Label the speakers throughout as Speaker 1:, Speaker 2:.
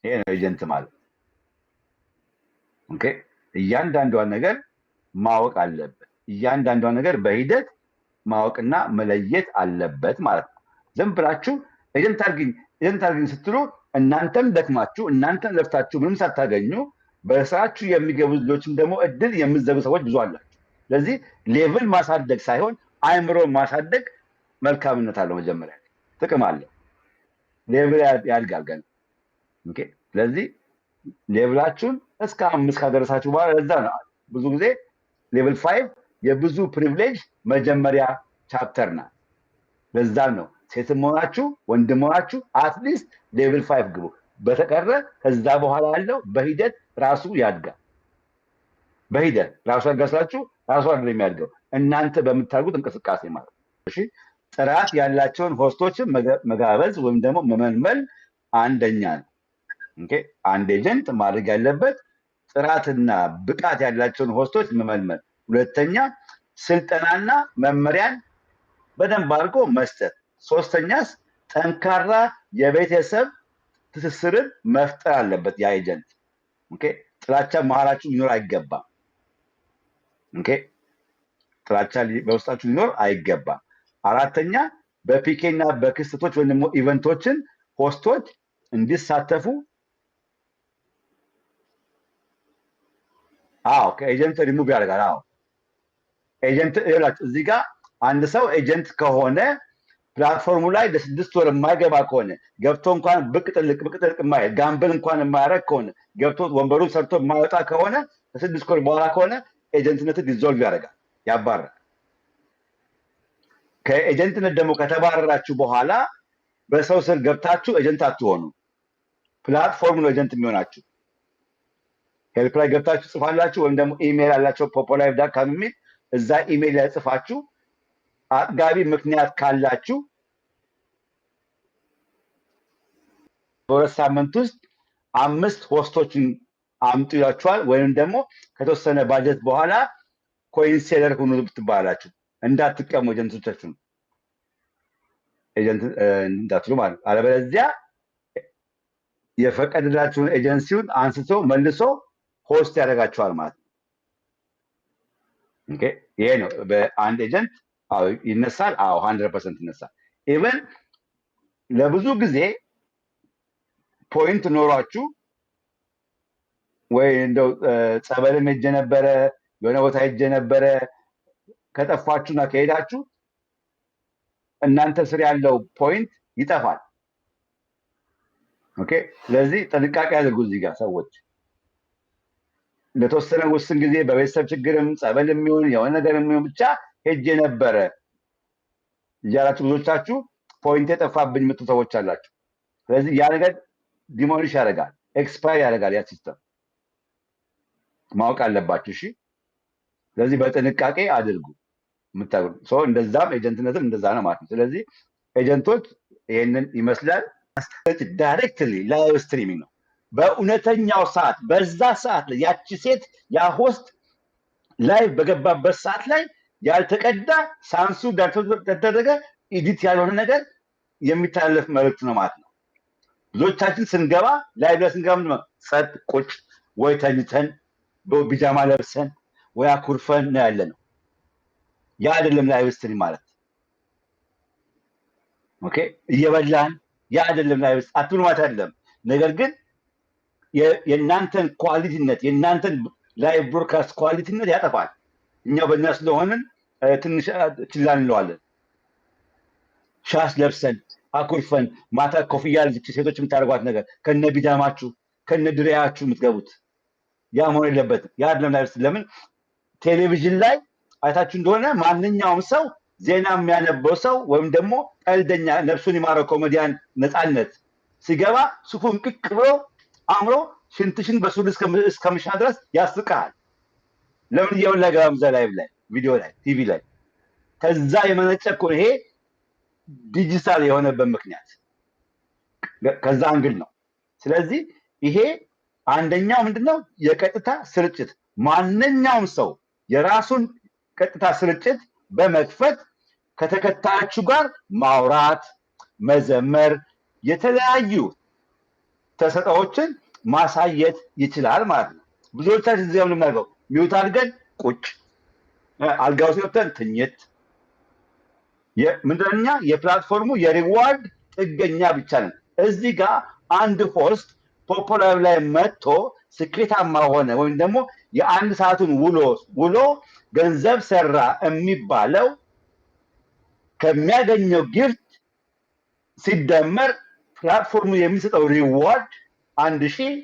Speaker 1: ይሄ ነው agent ማለት። Okay፣ እያንዳንዷን ነገር ማወቅ አለበት። እያንዳንዷን ነገር በሂደት ማወቅና መለየት አለበት ማለት ነው። ዝም ብላችሁ agent አድርግኝ፣ agent አድርግኝ ስትሉ እናንተም ደክማችሁ፣ እናንተም ለፍታችሁ ምንም ሳታገኙ በስራችሁ የሚገቡ ልጆችም ደግሞ እድል የምትዘጉ ሰዎች ብዙ አላችሁ። ስለዚህ level ማሳደግ ሳይሆን አእምሮ ማሳደግ መልካምነት አለው። መጀመሪያ ጥቅም አለው። Level ያድጋል ገና። Okay፣ ስለዚህ level ኣችሁን እስከ 5 ካደረሳችሁ በኋላ፣ ለዛ ነው ብዙ ጊዜ level 5 የብዙ privilege መጀመሪያ chapter ናት። ለዛ ነው ሴትም ሆናችሁ ወንድም ሆናችሁ at least level 5 ግቡ። በተቀረ ከዛ በኋላ ያለው በሂደት ራሱ ያድጋል። በሂደት ራሱ ያድጋል ስላችሁ ራሱ አይደለም የሚያድገው፣ እናንተ በምታደርጉት እንቅስቃሴ ማለት ነው። እሺ፣ ጥራት ያላቸውን host ኦችን መጋበዝ ወይም ደግሞ መመልመል አንደኛ ነው። Okay፣ አንድ agent ማድረግ ያለበት ጥራትና ብቃት ያላቸውን host ኦች መመልመል። ሁለተኛ ስልጠናና መመሪያን በደንብ አድርጎ መስጠት። ሶስተኛስ ጠንካራ የቤተሰብ ትስስርን መፍጠር አለበት ያ agent። Okay፣ ጥላቻ መሀላችሁ ሊኖር አይገባም። Okay፣ ጥላቻ በውስጣችሁ ሊኖር አይገባም። አራተኛ በ PK እና በክስተቶች ወይም ደግሞ event ኦችን host ኦች እንዲሳተፉ። አዎ፣ ከኤጀንት ሪሙቭ ያደርጋል። አዎ፣ agent ይኸውላችሁ እዚህ ጋር አንድ ሰው agent ከሆነ platform ኡ ላይ ለ6 ወር የማይገባ ከሆነ፣ ገብቶ እንኳን ብቅ ጥልቅ ብቅ ጥልቅ የማይል፣ gamble እንኳን የማያደርግ ከሆነ፣ ገብቶ ወንበሩን ሰርቶ የማይወጣ ከሆነ፣ ከ6 ወር በኋላ ከሆነ agent ነትን dissolve ያደርጋል፣ ያባርራል። ከ agent ነት ደግሞ ከተባረራችሁ በኋላ በሰው ስር ገብታችሁ agent አትሆኑ። Platform ነው agent የሚሆናችሁ። Help ላይ ገብታችሁ ጽፋላችሁ፣ ወይም ደግሞ ኢሜይል አላቸው popolive.com የሚል፣ እዛ ኢሜይል ላይ ጽፋችሁ አጥጋቢ ምክንያት ካላችሁ በ2 ሳምንት ውስጥ አምስት host ኦችን አምጡ ይሏችኋል። ወይም ደግሞ ከተወሰነ ባጀት በኋላ coin seller ሁኑ ትባላችሁ። እንዳትቀሙ agent ኦቻችሁን፣ agent እንዳትሉ ማለት ነው። አለበለዚያ የፈቀደላችሁን ኤጀንሲውን አንስቶ መልሶ host ያደርጋችኋል ማለት ነው። Okay፣ ይሄ ነው በአንድ agent። አዎ ይነሳል። አዎ፣ 100% ይነሳል። Even ለብዙ ጊዜ point ኖሯችሁ ወይ እንደው ጸበልም ሄጄ ነበረ፣ የሆነ ቦታ ሄጄ ነበረ፣ ከጠፋችሁና ከሄዳችሁ እናንተ ስር ያለው point ይጠፋል። Okay፣ ስለዚህ ጥንቃቄ አድርጉ። እዚህ ጋር ሰዎች ለተወሰነ ውስን ጊዜ በቤተሰብ ችግርም ጸበልም ይሁን የሆነ ነገር የሚሆን ብቻ ሄጄ ነበረ እያላችሁ ብዙዎቻችሁ point የጠፋብኝ የምትሉ ሰዎች አላችሁ። ስለዚህ ያ ነገር demolish ያደርጋል፣ expire ያደርጋል። ያ system ማወቅ አለባችሁ። እሺ፣ ስለዚህ በጥንቃቄ አድርጉ የምታደርጉ ሰው። እንደዛም agent ነትም እንደዛ ነው ማለት ነው። ስለዚህ agent ኦች ይሄንን ይመስላል። Directly live streaming ነው። በእውነተኛው ሰዓት፣ በዛ ሰዓት ላይ ያቺ ሴት ያ host live በገባበት ሰዓት ላይ ያልተቀዳ፣ ሳንሱ ያልተደረገ፣ edit ያልሆነ ነገር የሚተላለፍ መልእክት ነው ማለት ነው። ብዙዎቻችን ስንገባ፣ live ላይ ስንገባ ምንድን ነው? ጸጥ ቁጭ ወይ ተኝተን በቢጃማ ለብሰን ወይ አኩርፈን ነው ያለ ነው። ያ አይደለም live stream ማለት። Okay፣ እየበላን ያ አይደለም live አትብሉ ማለት አይደለም። ነገር ግን የእናንተን quality ነት፣ የእናንተን live broadcast quality ነት ያጠፋል። እኛ በእኛ ስለሆንን ትንሽ ችላ እንለዋለን። ሻሽ ለብሰን አኩርፈን ማታ ኮፍያ ሴቶች የምታደርጓት ነገር ከነ ቢጃማችሁ ከነ ድሪያችሁ የምትገቡት ያ መሆን የለበትም። ያ አይደለም live። ለምን ቴሌቪዥን ላይ አይታችሁ እንደሆነ ማንኛውም ሰው ዜና የሚያነበው ሰው ወይም ደግሞ ቀልደኛ ነፍሱን ይማረው ኮሜዲያን ነፃነት ሲገባ ሱፉን ቅቅ ብሎ አምሮ ሽንትሽን በሱሪ እስከምሻ ድረስ ያስቃል። ለምን እየበላ አይገባም? እዛ live ላይ፣ ቪዲዮ ላይ፣ ቲቪ ላይ። ከዛ የመነጨ እኮ ይሄ ዲጂታል የሆነበት ምክንያት ከዛ angle ነው። ስለዚህ ይሄ አንደኛው ምንድነው? የቀጥታ ስርጭት። ማንኛውም ሰው የራሱን ቀጥታ ስርጭት በመክፈት ከተከታዮቹ ጋር ማውራት፣ መዘመር፣ የተለያዩ ተሰጥኦዎችን ማሳየት ይችላል ማለት ነው። ብዙዎቻችን እዚያ የምናደርገው mute አድርገን ቁጭ፣ አልጋ ውስጥ ወጥተን ትኝት። ምንድነው የ platform ኡ የ reward ጥገኛ ብቻ ነን። እዚህ ጋር አንድ host Poppo Live ላይ መጥቶ ስኬታማ ሆነ ወይም ደግሞ የአንድ ሰዓቱን ውሎ ውሎ ገንዘብ ሰራ የሚባለው ከሚያገኘው gift ሲደመር platform ኡ የሚሰጠው reward 1,000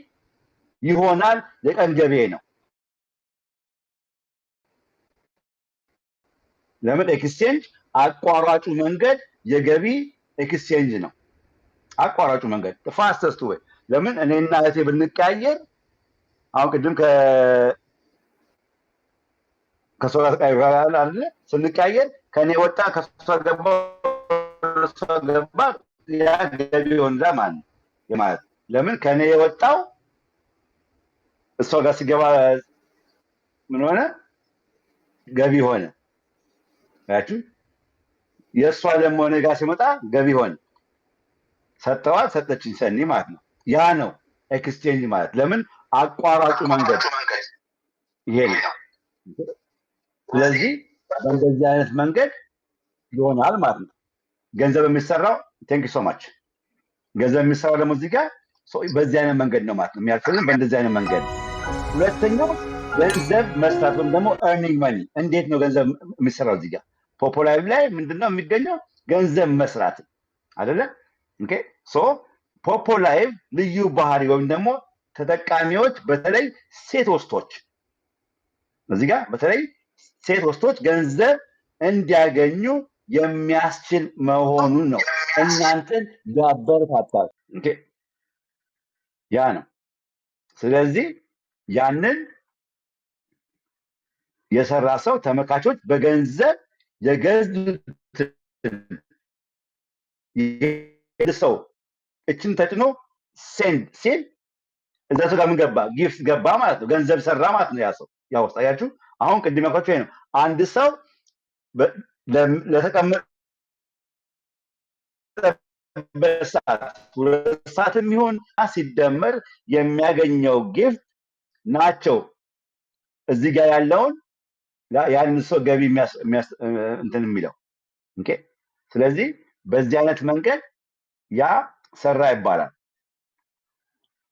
Speaker 1: ይሆናል። የቀን ገቢ ነው። ለምን exchange አቋራጩ መንገድ የገቢ exchange ነው። አቋራጩ መንገድ fastest way። ለምን እኔና እህቴ ብንቀያየር አሁን ቅድም ከሷ ጋር ተቀያይሯል አይደለ? ስንቀያየር ከኔ ወጣ ከሷ ገባ እሷ ገባ፣ ያ ገቢ ይሆናል ማለት ነው። ማለት ለምን ከኔ የወጣው እሷ ጋር ሲገባ ምን ሆነ? ገቢ ሆነ። አያችሁ? የእሷ ደግሞ እኔ ጋር ሲመጣ ገቢ ሆነ። ሰጠዋል፣ ሰጠችኝ ሰኒ ማለት ነው። ያ ነው exchange ማለት። ለምን አቋራጩ መንገድ ይሄ ነው። ስለዚህ በእንደዚህ አይነት መንገድ ይሆናል ማለት ነው። ገንዘብ የሚሰራው thank you so much። ገንዘብ የሚሰራው ደግሞ እዚህ ጋር በዚህ አይነት መንገድ ነው ማለት ነው። የሚያልፍልን በእንደዚህ አይነት መንገድ ነው። ሁለተኛው ገንዘብ መስራት ወይም ደግሞ earning money። እንዴት ነው ገንዘብ የሚሰራው? እዚህ ጋር Poppo Live ላይ ምንድነው የሚገኘው? ገንዘብ መስራት አይደለ? Okay so Poppo Live ልዩ ባህሪ ወይም ደግሞ ተጠቃሚዎች በተለይ ሴት host ኦች እዚህ ጋር በተለይ ሴት host ኦች ገንዘብ እንዲያገኙ የሚያስችል መሆኑን ነው እናንተን ያበረታታል። Okay ያ ነው። ስለዚህ ያንን የሰራ ሰው ተመልካቾች በገንዘብ የገዙትን ሰው እችን ተጭኖ send ሲል እዛ ሰው ጋር ምን ገባ? Gift ገባ ማለት ነው። ገንዘብ ሰራ ማለት ነው። ያ ሰው ያው አያችሁ። አሁን ቅድም ያልኳችሁ ይሄ ነው። አንድ ሰው ለተቀመጠበት ሰዓት 2 ሰዓትም ይሁን ሲደመር የሚያገኘው gift ናቸው እዚህ ጋር ያለውን ያን ሰው ገቢ እንትን የሚለው። Okay ስለዚህ በዚህ አይነት መንገድ ያ ሰራ ይባላል።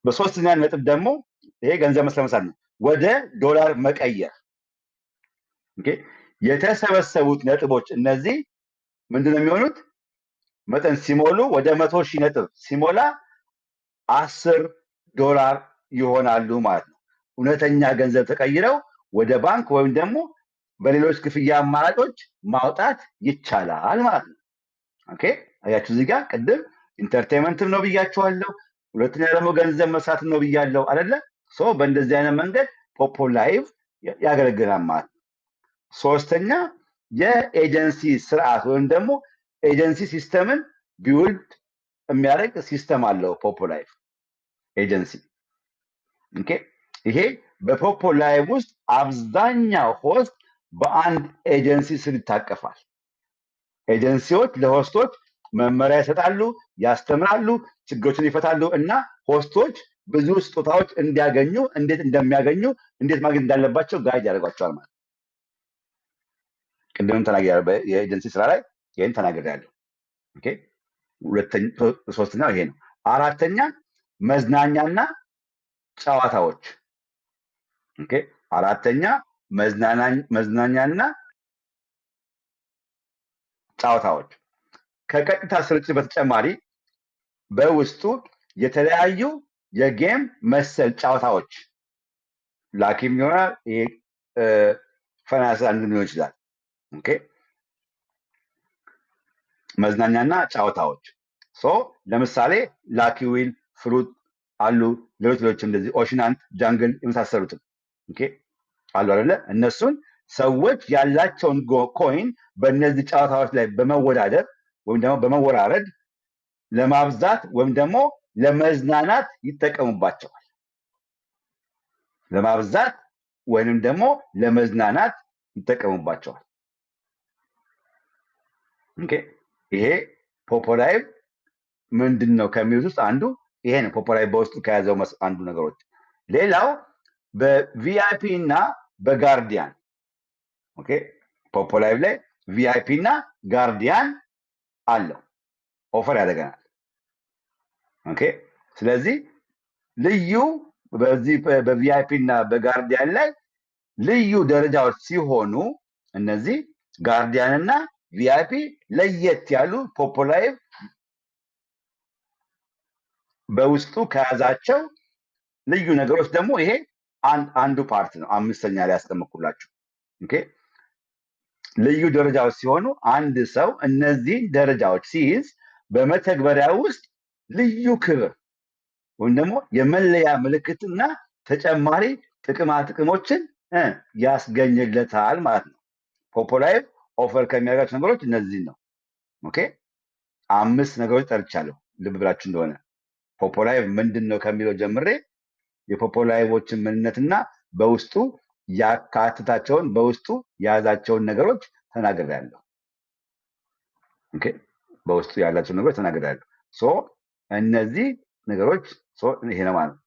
Speaker 1: በሶስተኛ ነጥብ ደግሞ ይሄ ገንዘብ መስራት ነው፣ ወደ ዶላር መቀየር። Okay የተሰበሰቡት ነጥቦች እነዚህ ምንድነው የሚሆኑት? መጠን ሲሞሉ ወደ 100,000 ነጥብ ሲሞላ $10 ይሆናሉ ማለት ነው። እውነተኛ ገንዘብ ተቀይረው ወደ ባንክ ወይም ደግሞ በሌሎች ክፍያ አማራጮች ማውጣት ይቻላል ማለት ነው። Okay አያችሁ እዚህ ጋር ቅድም entertainment ም ነው ብያችኋለሁ። ሁለተኛ ደግሞ ገንዘብ መስራት ነው ብያለሁ አይደለ? So በእንደዚህ አይነት መንገድ Poppo Live ያገለግላል ማለት ነው። ሶስተኛ የኤጀንሲ ስርዓት ወይም ደግሞ agency system ን build የሚያደርግ system አለው Poppo Live agency። Okay ይሄ በ Poppo Live ውስጥ አብዛኛው host በአንድ ኤጀንሲ ስር ይታቀፋል። ኤጀንሲዎች ለ host ኦች መመሪያ ይሰጣሉ፣ ያስተምራሉ፣ ችግሮችን ይፈታሉ እና host ኦች ብዙ ስጦታዎች እንዲያገኙ እንዴት እንደሚያገኙ እንዴት ማግኘት እንዳለባቸው guide ያደርጓቸዋል ማለት ነው። ቅድምም ተናግሬያለሁ፣ የኤጀንሲ ስራ ላይ ይሄን ተናግሬያለሁ። Okay ሶስተኛው ይሄ ነው። አራተኛ መዝናኛና ጨዋታዎች። Okay አራተኛ መዝናኛና ጨዋታዎች ከቀጥታ ስርጭት በተጨማሪ በውስጡ የተለያዩ የ game መሰል ጨዋታዎች lucky ም ይሆናል፣ ይሄ ፈናስ አንድ ሊሆን ይችላል። Okay መዝናኛና ጨዋታዎች so ለምሳሌ lucky wheel፣ fruit አሉ፣ ሌሎች ሌሎች እንደዚህ ocean hunt፣ jungle የመሳሰሉትን okay አሉ አይደለ? እነሱን ሰዎች ያላቸውን coin በእነዚህ ጨዋታዎች ላይ በመወዳደር ወይም ደግሞ በመወራረድ ለማብዛት ወይም ደግሞ ለመዝናናት ይጠቀሙባቸዋል። ለማብዛት ወይንም ደግሞ ለመዝናናት ይጠቀሙባቸዋል። Okay ይሄ Poppo Live ምንድነው ከሚሉት ውስጥ አንዱ ይሄ ነው ፖፖ ላይቭ በውስጡ ከያዘው አንዱ ነገሮች። ሌላው በ VIP እና በ guardian፣ okay፣ ፖፖ ላይቭ ላይ VIP እና guardian አለው፣ offer ያደርገናል። Okay፣ ስለዚህ ልዩ በዚህ በ VIP እና በ guardian ላይ ልዩ ደረጃዎች ሲሆኑ እነዚህ guardian እና VIP ለየት ያሉ ፖፖ ላይቭ በውስጡ ከያዛቸው ልዩ ነገሮች ደግሞ ይሄ አንዱ part ነው። አምስተኛ ላይ ያስቀመጥኩላችሁ። Okay፣ ልዩ ደረጃዎች ሲሆኑ አንድ ሰው እነዚህን ደረጃዎች ሲይዝ በመተግበሪያ ውስጥ ልዩ ክብር ወይም ደግሞ የመለያ ምልክትና ተጨማሪ ጥቅማ ጥቅሞችን ያስገኝለታል ማለት ነው። ፖፖ ላይቭ offer ከሚያደርጋቸው ነገሮች እነዚህን ነው። Okay፣ አምስት ነገሮች ጠርቻለሁ። ልብ ብላችሁ እንደሆነ ፖፖ ላይቭ ምንድን ነው ከሚለው ጀምሬ የፖፖ ላይቮችን ምንነትና በውስጡ ያካትታቸውን፣ በውስጡ የያዛቸውን ነገሮች ተናግሬያለሁ። Okay፣ በውስጡ ያላቸው ነገሮች ተናግሬያለሁ። So እነዚህ ነገሮች፣ so ይሄ ነው ማለት ነው።